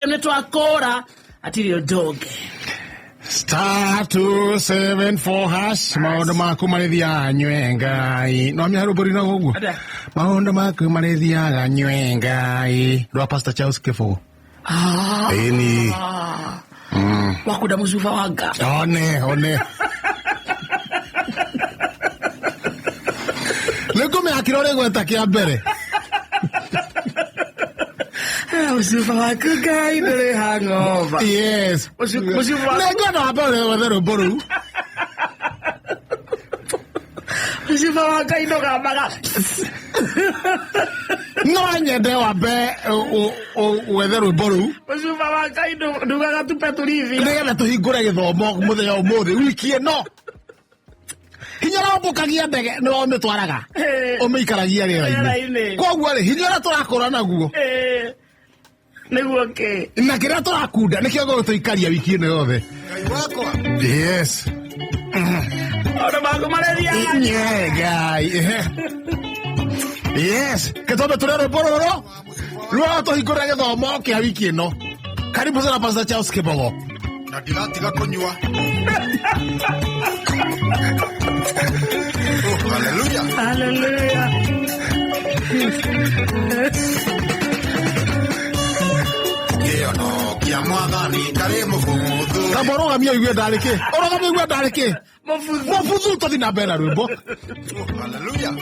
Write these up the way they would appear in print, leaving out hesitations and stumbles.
Nĩ twakũra atirĩ ũndũ ũngĩ. *274#, maũndũ maku marĩthiaga nywe Ngai. No amenya rwĩmbo rwĩna ũguo? Atĩa? Maũndũ maku marĩthiaga nywe Ngai, rwa Pastor Charles Kĩbũgũ. Ah. Ĩni. Wakunda mũcuba wa nga. One one nĩ ngũmĩakĩra ũrĩ gweta kĩa mbere. Mũcuba waku Ngai ndũrĩ hangover. Yes. Mũcuba nĩ ngwenda wambe wethe rwĩmbo rũu. Mũcuba wa Ngai ndũgambaga. No nyende wambe wethe rwĩmbo rũu. Mũcuba wa Ngai ndugaga tupe tũrivia. Nĩgetha tũhingũre gĩthomo mũthenya ũmũthĩ wiki ĩno. Hinya ũrĩa ũmbũkagia ndege nĩwe ũmĩtwaraga, ũmĩikaragia rĩera-inĩ. Rĩera-inĩ. Koguo rĩ, hinya ũrĩa tũrakũra naguo Nĩguo kĩ? Na kĩrĩa tũrakunda nĩkĩo gũgũtũikaria wiki ĩno yothe. Yes. Maũndũ maku marĩthiaga. Nye Ngai. Ehe. Yes, kĩtwambe tũrĩa rwĩmbo rũrũ rũrĩa tũhingũrĩra gĩthomo kĩa wiki ĩno. Karibu sana, Pastor Charles Kĩbogo. Na ndiratiga kũnyua. Oh, hallelujah. Hallelujah. Kĩono kĩa mwathani karĩ mũbuthu. Kamba ũrũgamie ũigue ndarĩ kĩ, ũrũgamie ũigue ndarĩ kĩ. Mũbuthu. Mũbuthu. Tũthiĩ na mbere na rwĩmbo. Oh, hallelujah.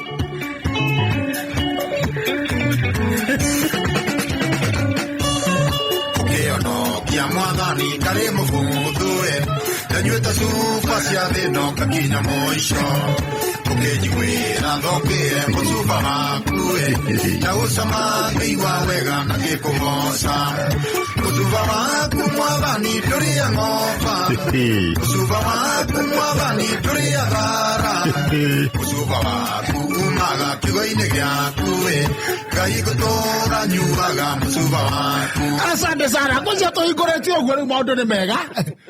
Kĩono kĩa mwathani karĩ mũbuthu ndanyuĩte cuba cia thĩno ngakinya mũico ũkĩnjiguĩra thokĩre mũcuba waku ndaũcama ngĩigua wega na ngĩkũgoca. Mũcuba waku mwathani ndũrĩ ng'oba, mũcuba waku mwathani ndũrĩ athara, mũcuba waku umaga kiugo-inĩ gĩaku. Ngai ngũtũra nyuaga mũcuba waku. Asante sana. Ngũcia tũhingũrĩtie ũguo rĩu maũndũ nĩ mega,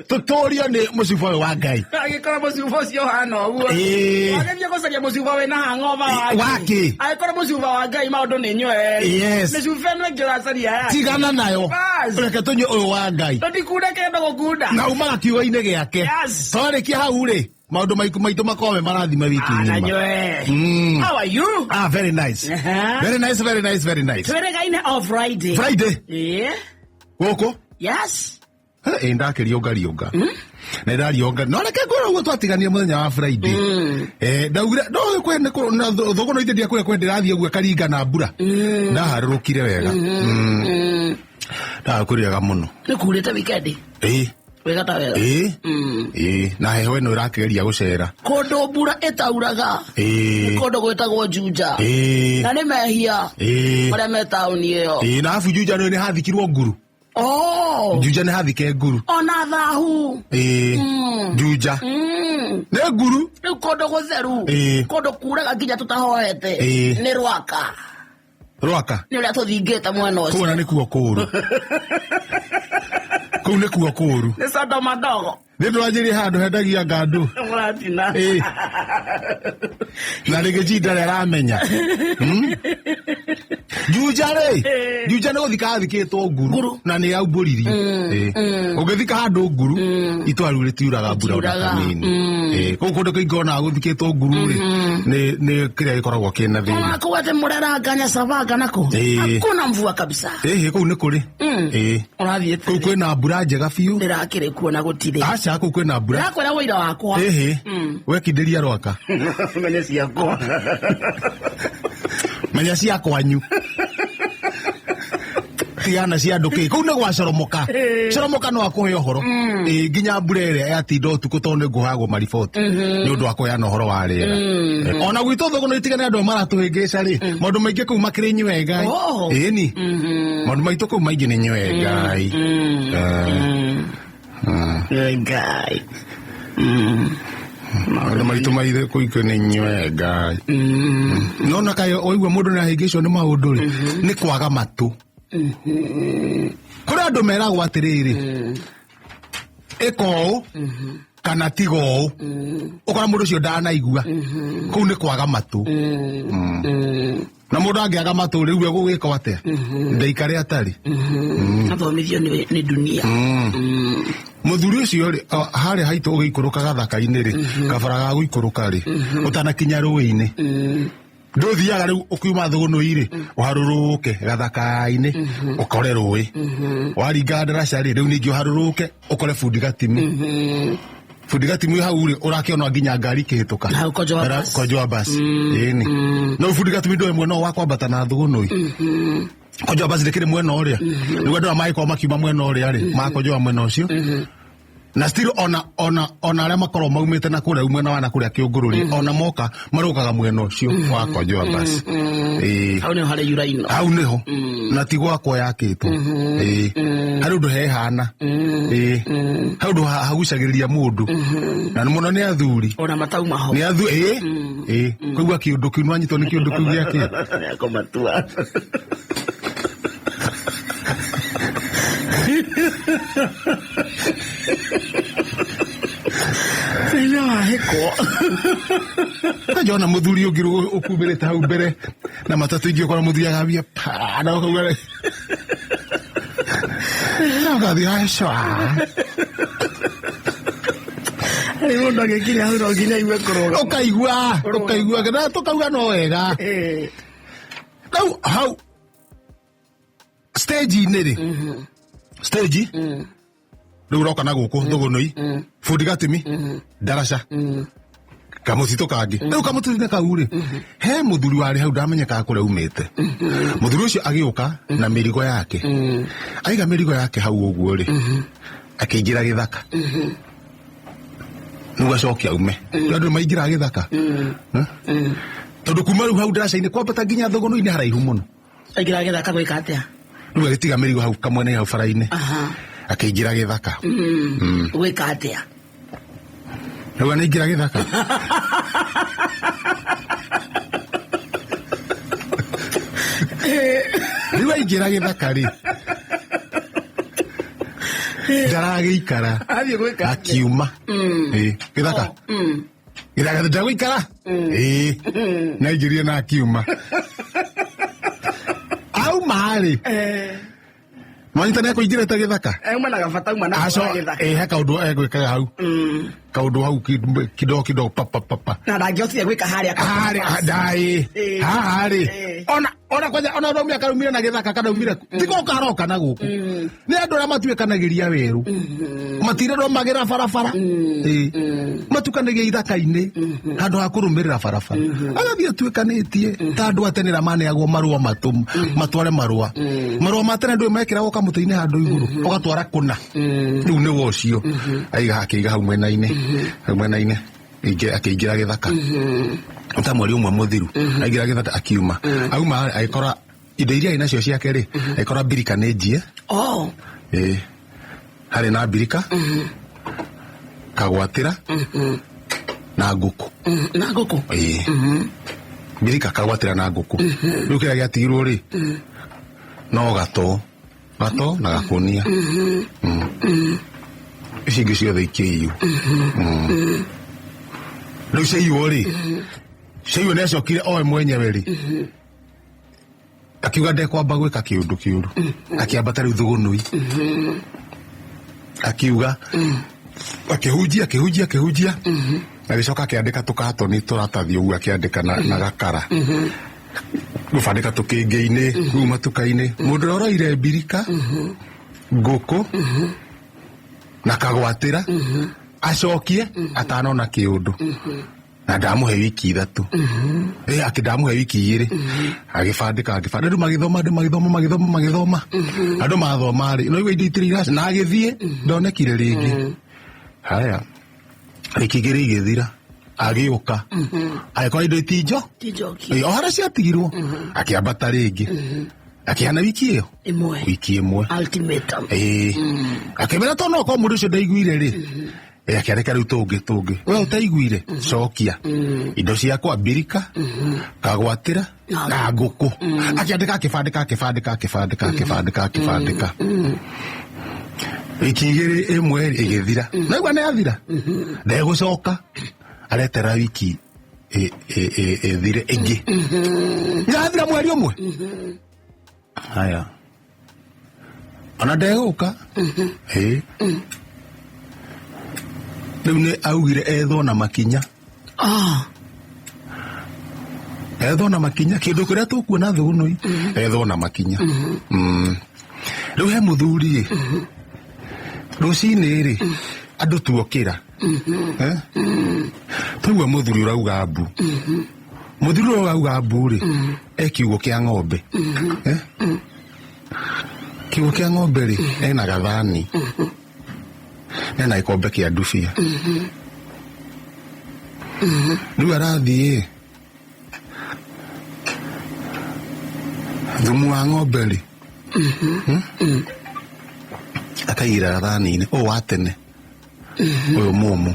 tũtũrio nĩ mũcuba ũyũ wa Ngai. Angĩkorwo mũcuba ũcio ũhana ũguo, wagĩthiĩ gũcaria mũcuba wĩna hangover Wakĩ? Angĩkorwo mũcuba wa Ngai maũndũ nĩ nywe, mĩcuba ĩno ĩngĩ ũracaria yake? Tigana nayo. Bas. Reke tũnyue ũyũ wa Ngai. Tũtikunde kĩndũ gũkunda. Na umaga kiugo-inĩ gĩake. Twarĩkia hau rĩ, maũndũ maiku maitũ makorwo me marathime wiki Na ng'ima. nywe. How are you? Ah, very nice. Very nice, very nice, very nice. Twĩrĩgaine o Friday. Friday. Yeah. Gũkũ. Yes. Ĩ ndakĩrionga rionga na ndariongga, no reke ngwĩra ũguo twatigania mũthenya wa Friday. Ndaugire no kwĩ nĩ kũ- na thũgũno ithe ndiakwĩra kwĩ ndĩrathiĩ ũguo ĩkaringa na mbura ndaharũrũkire wega. Ndakwĩrĩaga mũno. Nĩ kurĩte weekend. Ĩ. Wega ta wega. Ĩ ĩ, na heho ĩno ĩrakĩgeria gũcera. Kũndũ mbura ĩtauraga. Ĩ. Kũndũ gwĩtagwo Juja. Ĩ. Na nĩ mehia Ĩ. marĩa me taũni ĩyo. Ĩ, na abu Juja nĩ hathikirwo nguru. Oh. Juja nĩ hathike nguru. Ona thahu. Ĩ, Juja nĩ nguru. Rĩu kũndũ gũtheru, kũndũ kuraga nginya tũtahoete, nĩ Rwaka. Rwaka. Nĩ ũrĩa tũthingĩte mwena ũcio. Kũu ona nĩkuo kũũru, kũu nĩkuo kũũru. Nĩ Sodoma ndogo. Nĩ ndwanjĩrie handũ hendagia ngandũ. Mũratina. Ĩ. Na rĩngĩ jinda rĩ aramenya. Juja rĩ, Juja nĩ gũthika athikĩtwo nguru na nĩ aumbũririe. Ĩ. Ũngĩthika handũ nguru, itwa rĩu rĩtiuraga mbura ona Rĩtiuraga. kanini. Ĩ, kũu kũndũ kũingĩ onaga gũthikĩtwo nguru rĩ, nĩ kĩrĩa gĩkoragwo kĩna thĩna. Ona kũu atĩ mũreranga Nyasabanga nako, hakuna mvua kabisa. Ĩhĩ, kũu nĩ kũrĩ. Ĩ. Ũrathiĩte. Kũu kwĩna mbura njega biũ. Ndĩrakĩrĩ kuo na gũtirĩ. Aca, kũu kwĩna mbura. Ndĩrakwĩra wũira wakwa. Ĩhĩ, wekindĩria Rwaka. Menye ciakwa. Menya cia kwanyu, tigana cia andũ kĩ. Kũu nĩ gwa Coromoka. Coromoka no akũhe ũhoro. Ĩ, nginya mbura ĩrĩa yatinda ũtukũ, tondũ nĩ ngũheagwo mariboti nĩ ũndũ wa kũheana ũhoro wa rĩera. Ona gwitũ thũgũnũ itigane andũ maratũhĩngĩca rĩ, maũndũ maingĩ kũu makĩrĩ nyue Ngai. Ĩni, maũndũ maitũ kũu maingĩ nĩ nyue Ngai. Ngai. Maũndũ maitũ maithe kũu nĩ nyue Ngai. No na kaĩ waigua mũndũ nĩ ahĩngĩcwo nĩ maũndũ rĩ, nĩ kwaga matũ. Kũrĩ andũ meragwo atĩrĩrĩ, ĩka ũũ. Kana tiga ũũ, ũkora mũndũ ũcio ndanaigua. Kũu nĩ kwaga matũ. Na mũndũ angĩaga matũ rĩu egũgĩka atĩa? Ndaikare atarĩ. Athomithio nĩ dunia. Mũthuri ũcio rĩ, harĩa haitũ ũgĩikũrũka gathaka-inĩ rĩ, kabara ga gũikũrũka rĩ, ũtanakinya rũĩ-inĩ, ndũthiaga rĩu ũkiuma thũgũnũi rĩ, ũharũrũke gathaka-inĩ ũkore rũĩ, waringa ndaraca rĩ, rĩu ningĩ ũharũrũke ũkore bundi gatimu. Bundi gatimu hau rĩ, ũrakĩona nginya ngari ikĩhĩtũka. Hau Konjo wa bus. Konjo wa bus, ĩni. No bundi gatimu ndũĩ mwena ũyũ wa kwambata na thũgũnũi. Konjo wa bus ndĩkĩrĩ mwena ũrĩa, nĩguo andũ aya magĩkorwo makiuma mwena ũrĩa rĩ, makonjo wa mwena ũcio. Na still ona arĩa makorwo maumĩte na kũrĩa mwena wa na kũrĩa kĩũngũrũri, ona moka marũkaga mwena ũcio wa Konjo wa bus. Ĩĩ. Hau nĩho harĩ yuraino. Hau nĩho. Na ti gwakwa yakĩtwo. Ĩĩ. Harĩ ũndũ hehana. Ĩĩ. Harĩ ũndũ hagucagĩrĩria mũndũ. Na mũno nĩ athuri. Ona matauma ho. Nĩ athuri, ĩĩ. Ĩĩ. Kũigua kĩũndũ kĩu, nĩwanyitwo nĩ kĩũndũ kĩu gĩake. Nĩakũmatua. Thĩna wa hĩkwo. Njona mũthuri ũngĩ ũkumĩrĩte hau mbere na matatũ ingĩ, ũkora mũthuri agambia pa na ũkauga na ũgathiĩ aca. Rĩ mũndũ agĩkinya hau no nginya aigue kũrũga. Ũkaigua na tũkauga no wega. Rĩu hau stage-inĩ rĩ, stage rĩu ũroka na gũkũ thũgũnũi, bundi gatimi, ndaraca, kamũtitũ kangĩ. Rĩu kamũtitũ-inĩ kau rĩ, he mũthuri warĩ hau ndamenyekaga kũrĩa aumĩte. Mũthuri ũcio agĩũka na mĩrigo yake, aiga mĩrigo yake hau ũguo rĩ, akĩingĩra gĩthaka nĩguo acoke aume. Rĩu andũ maingĩraga gĩthaka tondũ kuma rĩu hau ndaraca-inĩ kwambata nginya thũgũnũ-inĩ haraihu mũno. Aingĩra gĩthaka gwĩka atĩa? Rĩu agĩtiga mĩrigo hau kamwena hau bara-inĩ, akĩingĩra gĩthaka. Gwĩka atĩa? Rĩu anaingĩra gĩthaka. Rĩu aingĩra gĩthaka rĩ, ndaragĩikara. Athiĩ gwĩka atĩa? Akiuma. Ĩĩ, gĩthaka. Gĩthaka ndagũikara. Ĩĩ. Naingĩrire na akiuma. Auma rĩ, mwanyita nĩ akũingĩrĩte gĩthaka. Auma na gabata, auma na Aco, gĩthaka. ĩ, he kaũndũ egwĩkaga hau. Kaũndũ hau kidogo kidogo pa pa pa pa. Na ndangĩhotire gwĩka harĩa. Harĩ ndai. Haha rĩ. Ona kwanja ona ũraumire karaumire na gĩthaka karaumire. Tiga ũkaroka na gũkũ. Nĩ andũ arĩa matuĩkanagĩria werũ. Matireromagĩra barabara. Ĩĩ. Matukanagĩria ithaka-inĩ handũ ha kũrũmĩrĩra barabara. Agathiĩ atuĩkanĩtie ta andũ a tene arĩa maneagwo marũa matware marũa. Marũa ma tene ndũĩ mekĩragwo kamũtĩ-inĩ handũ igũrũ, ũgatwara kũna. Rĩu nĩwe ũcio. Aiga akĩiga hau mwena-inĩ. Hau mwena-inĩ. Akĩingĩra gĩthaka. Ta mweri ũmwe mũthiru. Aingĩra gĩthaka akiuma. Auma agĩkora indo iria arĩ nacio ciake rĩ, agĩkora mbirika nĩ njie. Ĩĩ. Harĩ na mbirika. Kagwatĩra. Na ngũkũ. Na ngũkũ? Ĩĩ. Mbirika, kagwatĩra na ngũkũ. Rĩu kĩrĩa gĩatigirwo rĩ, no gato. Gato na gakonia. Ici ingĩ ciothe ikĩiywo. Rĩu ciaiywo rĩ, ciaiywo nĩ acokire oe mwenyewe rĩ, akiuga ndekwamba gwĩka kĩũndũ kĩũru. Akĩambata rĩu thũgũnũi. Akiuga, akĩhunjia, akĩhunjia, akĩhunjia. Agĩcoka akĩandĩka tũkatoni tũratathi ũguo, akĩandĩka na gakara. Gũbandĩka tũkĩngĩ-inĩ, kũu matuka-inĩ. Mũndũ ũrĩa ũroire mbirika, ngũkũ, na kagwatĩra, acokie atanona kĩũndũ. Na ndamũhe wiki 3. Akĩ ndamũhe wiki 2. Agĩbandĩka, agĩbandĩka. Andũ magĩthoma, andũ magĩthoma, magĩthoma, magĩthoma. Andũ mathoma rĩ, no igua indo itirĩ iraci. Na agĩthiĩ, ndonekire rĩngĩ. Haya, wiki 2 igĩthira. Agĩũka. Agĩkora indo itinjo. Itinjoki. O harĩa ciatigirwo. Akĩambata rĩngĩ. Akĩhana wiki ĩyo. Ĩmwe. Wiki ĩmwe. Ultimatum. Akĩmera tondũ no korwo mũndũ ũcio ndaiguire rĩ. Akĩandĩka rĩu tũngĩ, tũngĩ. We ũtaiguire, cokia. Indo ciakwa mbirika, kagwatĩra, na ngũkũ. Akĩandĩka, akĩbandĩka, akĩbandĩka, akĩbandĩka, akĩbandĩka, akĩbandĩka. Wiki igĩrĩ ĩmwe rĩ ĩgĩthira. Naigua nĩ yathira. Ndegũcoka aretera wiki ĩthire ĩngĩ. Yathira mweri ũmwe. Haya. Ona ndegũka. Ĩĩ. Rĩu nĩ augire ethwo na makinya. Ethwo na makinya kĩndũ kĩrĩa tũkuona thũgũnũi ethwo na makinya. Rĩu he mũthuri ĩ rũcinĩ rĩ andũ tuokĩra twaigua mũthuri ũrauga mbu. Mũthuri ũrĩa ũrauga mbu rĩ e kiugũ kĩa ng'ombe. Kiugũ kĩa ng'ombe rĩ ena gathani ena gĩkombe kĩa ndubia. Rĩu arathiĩ thumu wa ng'ombe rĩ akaigĩrĩra gathani-inĩ ũyũ wa tene ũyũ mũmũ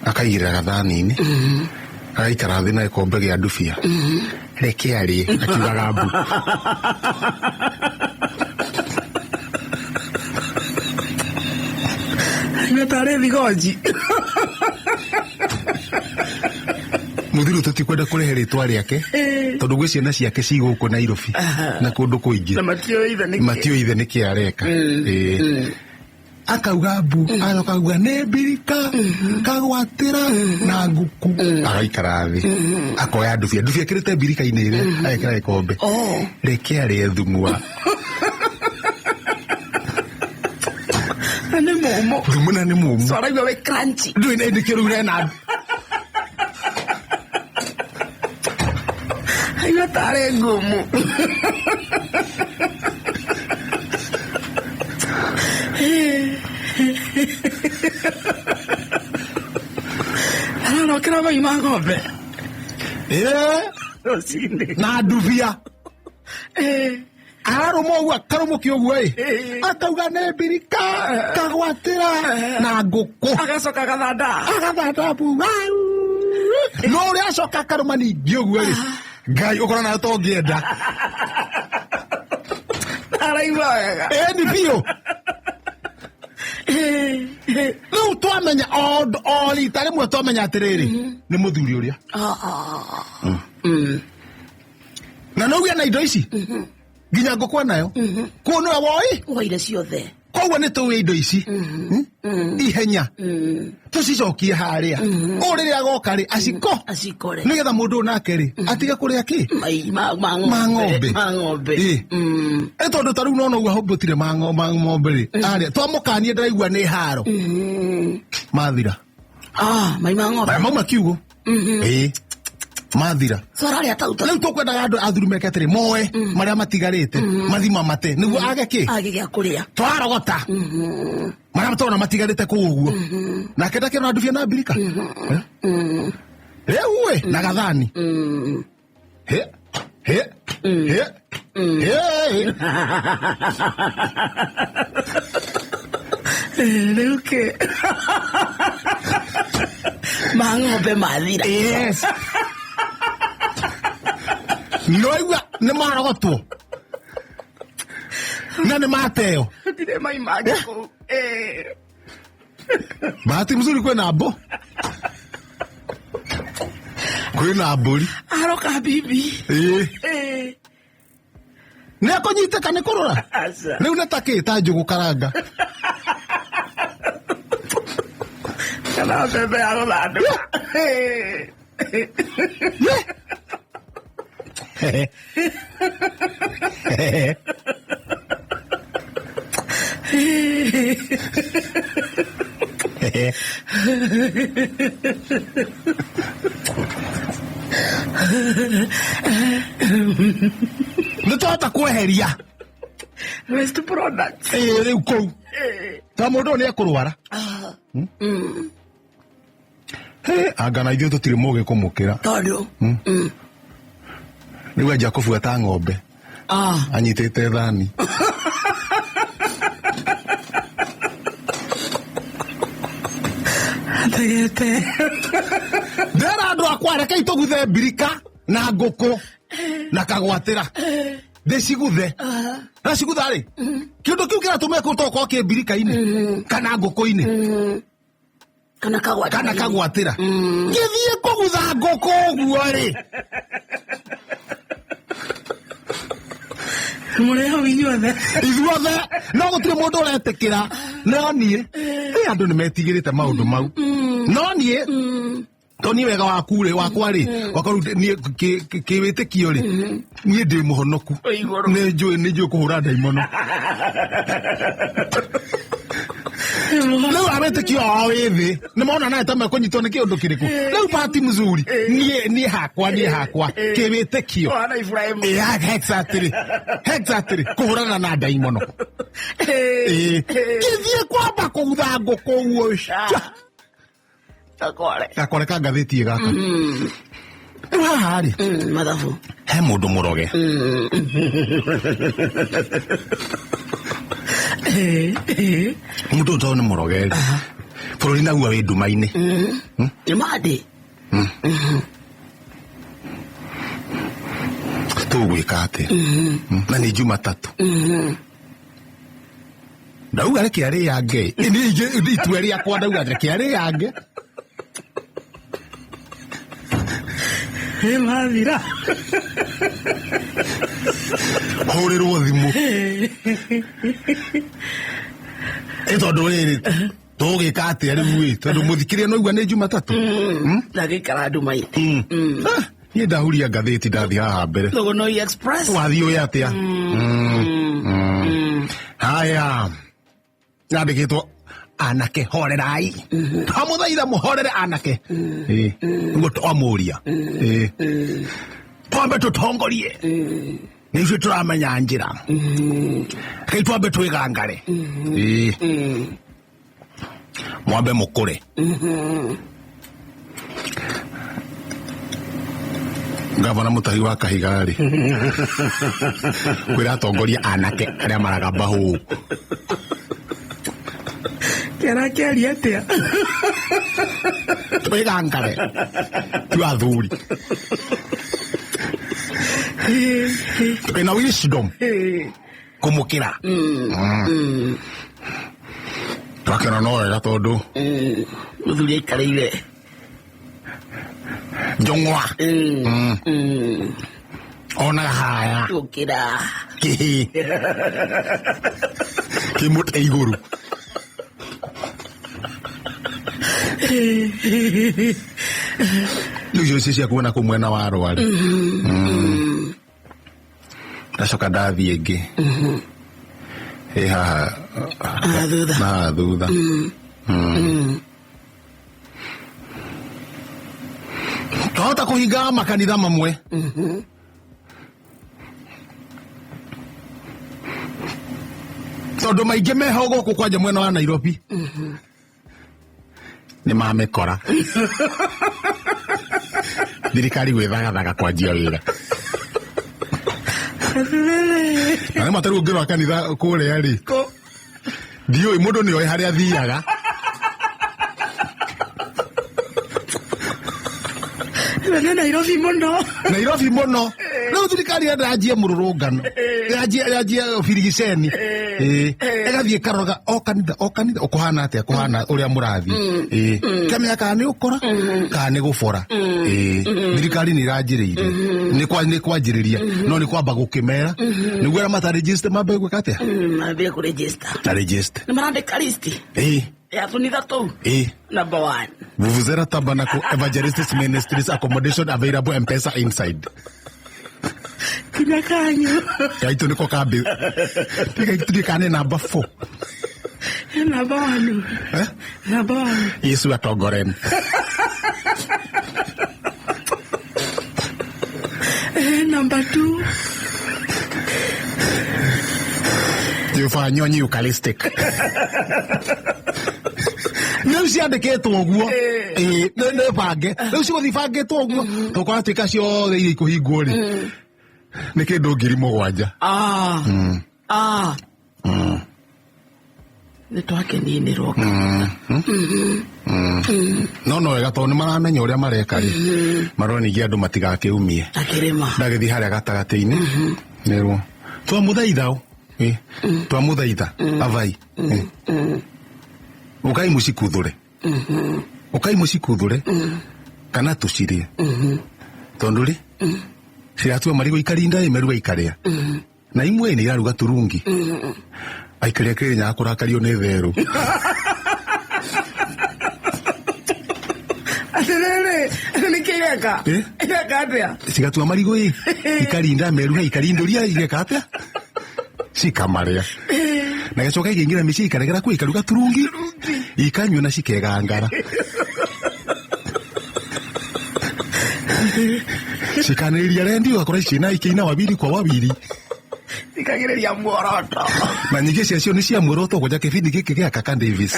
akaigĩrĩra gathani-inĩ agaikara thĩ na gĩkombe kĩa ndubia reke arĩe akiugaga mbu. Nĩ tarĩ thigonji. Mũthuri tũtikwenda kũrehe rĩtwa rĩake tondũ gwĩ ciana ciake ci gũkũ Nairobi na kũndũ kũingĩ na matiũĩ ithe nĩkĩ. Matiũĩ ithe nĩkĩ areka. Akauga mbu agacoka akauga nĩ mbirika kagwatĩra na ngũkũ agaikara thĩ akoya ndubia ndubia ĩkĩrĩte mbirika-inĩ ĩrĩa agekĩra gĩkombe reke arĩe thumu wa Na nĩ mũmũ. Thumu na nĩ mũmũ. So araigua wĩ crunchy. Ndũĩ nĩ nĩkĩo rĩu rena Aigua tarĩ ngumu. Ararokera mai ma ng'ombe. Rũcinĩ. Na ndubia. Ararũma ũguo akarũmũkia ũguo ĩ akauga nĩ mbirika kagwatĩra na ngũkũ agacoka agathanda agathanda mbu no ũrĩa acoka akarũma ningĩ ũguo rĩ Ngai ũkorwo nayo tongĩenda araigua wega ĩni biũ rĩu twamenya o rita rĩmwe twamenya atĩrĩrĩ nĩ mũthuri ũrĩa na no ũgĩe na indo ici nginya ngũkũ nayo kũu nĩwe woi woire ciothe koguo nĩ tũĩ indo ici ihenya tũcicokie harĩa ũũ rĩrĩa agoka rĩ aciko acikore nĩgetha mũndũ ũyũ nake rĩ atige kũrĩa kĩ mai ma ma ng'ombe ma ng'ombe ĩ tondũ ta rĩu nona ũguo ahũmbũtire ma ng'ombe rĩ arĩa twamũkanie ndĩraigua nĩ haro mathira mai ma ng'ombe maya mauma kiugo ĩ mathira so ararĩa tau rĩu tũkwendaga andũ athuri meke atĩrĩ moe marĩa matigarĩte mathima mate nĩguo age kĩ age gĩa kũrĩa twarogota marĩa tona matigarĩte kũu ũguo nake ndakĩona ndubia na mbirika rĩu ĩ na gathani he he he he rĩu kĩ ma ng'ombe mathira yes noigua nĩ marogotwo na nĩ mateo ndirĩ mai mangĩ kũu bahati mzuri kwĩna mbũ kwĩna mbũri aroka bibi ĩĩ nĩ akũnyitĩka nĩ kũrora aca rĩu nĩ ta kĩ ta njũgũ karanga kana mbembe ya gũthandũka Nĩ twahota kweheria waste products ĩĩ rĩu kũu ta mũndũ ũyũ nĩ ekũrwara Hĩ, anga na ithuĩ tũtirĩ mũgĩ kũmũkĩra tondũ rĩu anjia kũbuata ng'ombe anyitĩte thani ategete ndĩra andũ akwa rekei tũguthe mbirika na ngũkũ na kagwatĩra ndĩciguthe na cigutha rĩ kĩndũ Kĩndũ kĩu kĩratũmĩka kũu tokorwo kĩ mbirika-inĩ kana ngũkũ-inĩ kana kagwatĩra. Kana kagwatĩra gĩthiĩ kũgutha ngũkũ ũguo rĩ. Mũrĩ hau inyuothe. Ithuothe no gũtirĩ mũndũ ũretĩkĩra, no niĩ ĩ andũ nĩ metigĩrĩte maũndũ mau, no niĩ to niĩ wega waku rĩ, wakwa rĩ, wakwa rĩu niĩ kĩwĩtĩkio rĩ, niĩ ndĩ mũhonoku. Igũrũ. Nĩ njũĩ kũhũra ndaimono. Rĩu awĩtĩkio wao wĩ thĩ, nĩ mona nawe ta mekũnyitwo nĩ kĩũndũ kĩrĩkũ. Rĩu bahati mzuri niĩ hakwa kĩwĩtĩkio. Wana Ibrahimu. Yeah, exactly, kũhũrana na ndaimono. Ĩĩ. Kĩthiĩ kwamba kũgutha ngũkũ ũguo. Gakore. Gakore ka ngathĩti gaka rĩu haha rĩ. Mathabu. He mũndũ mũroge. Mũndũ ũyũ tondũ nĩ mũroge rĩ, bũrũri naguo wĩ nduma-inĩ. Nĩ mandĩ. Tũgwĩka atĩ na nĩ Jumatatũ, ndauga reke arĩange. Niĩ itua rĩakwa ndauga reke arĩange. Ĩ mathira. Hũrĩrwo thimũ ĩ tondũ rĩrĩ tũgĩka atĩa rĩu ĩ, tondũ mũthikĩria no igua nĩ Jumatatũ. Ndagĩikara nduma-inĩ. Ah, niĩ ndahuria ngathĩti ndathiĩ haha mbere. Thogonoi Express. Wathiĩ ũyũ atĩa? Haya, yandĩkĩtwo anake horerai, twamũthaitha mũhorere anake. Ĩ, nĩguo twamũria. Ĩ, twambe tũtongorie, nĩ ithuĩ tũramenya njĩra. Rekei twambe twĩgangare. Ĩ, mwambe mũkũre. Gavana Mutahi wa Kahiga rĩ kwĩra atongoria anake arĩa maragamba hũũ. Kĩarakĩaria atĩa? Twĩgangare tu athuri twĩna wisdom kũmũkĩra. Twakĩona no wega tondũ Mũthuri aikarĩire. Njũng'wa onaga haya. Gũkĩra. Kĩhĩ kĩmũte igũrũ. Rĩu icio ici cia kuona kũu mwena wa rwari, ndacoka ndathiĩ ĩngĩ ĩ haha. Haha thutha. Na haha thutha. Twahota kũhinga makanitha mamwe tondũ maingĩ meho gũkũ kwanja mwena wa Nairobi nĩ mamĩkora thirikari gwĩthagathaga kwanjia wĩra na nĩ matarĩ ũngĩrora kanitha kũrĩa rĩ, ndiũĩ mũndũ nĩ oĩ harĩa athiaga. Nĩ Nairobi mũno. Nairobi mũno. Rĩu thirikari yenda yanjie mũrũrũngano, yanjie birigiceni. Ĩĩ, ĩgathiĩ ĩkaroraga o kanitha o kanitha, ũkũhana atĩa, kũhana ũrĩa mũrathiĩ. Ĩĩ, kĩamenya kana nĩ ũkora kana nĩ gũbora. Ĩĩ, thirikari nĩ ĩranjĩrĩirie, nĩ kwanjĩrĩria, no nĩ kwamba gũkĩmera nĩguo arĩa matarĩnjĩcite mambe gwĩka atĩa? Mambie kũregister. Na register. Nĩ marandĩka list ya tũnitha tũu. Number one. Vuvuzela Tabernacle Evangelistic Ministries, accommodation available, M-Pesa inside. Kinya kanyu. Gaitũ nĩko kambi tiga kane namba 4. Namba one. Eh? Namba one. Yesu atongoreni. Number two. Jehova Nyonyi Eucharistic. Rĩu ciandĩkĩtwo ũguo. Ĩĩ, nĩ bange rĩu cigũthiĩ bangĩtwo ũguo, tũkora tuĩka ciothe iria ikũhingwo rĩ, nĩ kĩndũ 7,000. Ah. Ah. Nĩ twakeninĩrwo. No wega tondũ nĩ maramenya ũrĩa mareka rĩ, marona ningĩ andũ matigakĩumie. Akĩrĩma. Ndagĩthiĩ harĩa gatagatĩ-inĩ nĩrwo twamũthaitha Twamuthaitha avai. Ukai mucikuthure, ukai mucikuthure kana tucirie, tondu ri ciratua marigo ikarinda imerua ikaria na imwe ni iraruga turungi. Aikaria Kirinyaga kurakario ni theru. Atiriri, nĩkĩ ireka? Eh? Ireka atĩa? Cigatua marigo ĩ ikarinda meruha ikarinduria igeka atia cikamaria na gacoka ikaingĩra mĩciĩ ikaregera kuo ikaruga turungi ikanyua na cikegangara cikanĩrĩria rendi ũgakora ciĩna ikĩina wawili kwa wawili. Ikagĩrĩria muoroto. Na nyingĩ ciacio nĩ cia muoroto kwanja kĩbindi gĩkĩ gĩa Kaka Davis.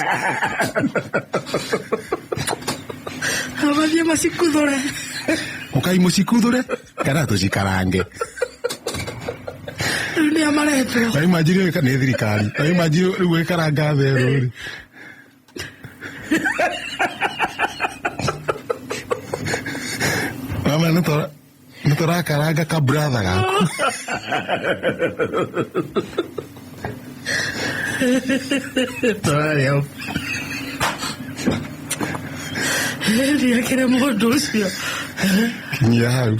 Mathiĩ macikuthũre. Ũkai mũcikuthũre kana tũcikarange. Rĩu nĩa maretwo? Na imagine nĩ thirikari, na imagine rĩu ĩkaranga therũ rĩ. Mama nĩ tũrakaranga ka brother gaku. Tũrarĩa. Ndiakĩre mũndũ ũcio. Kinyia hau.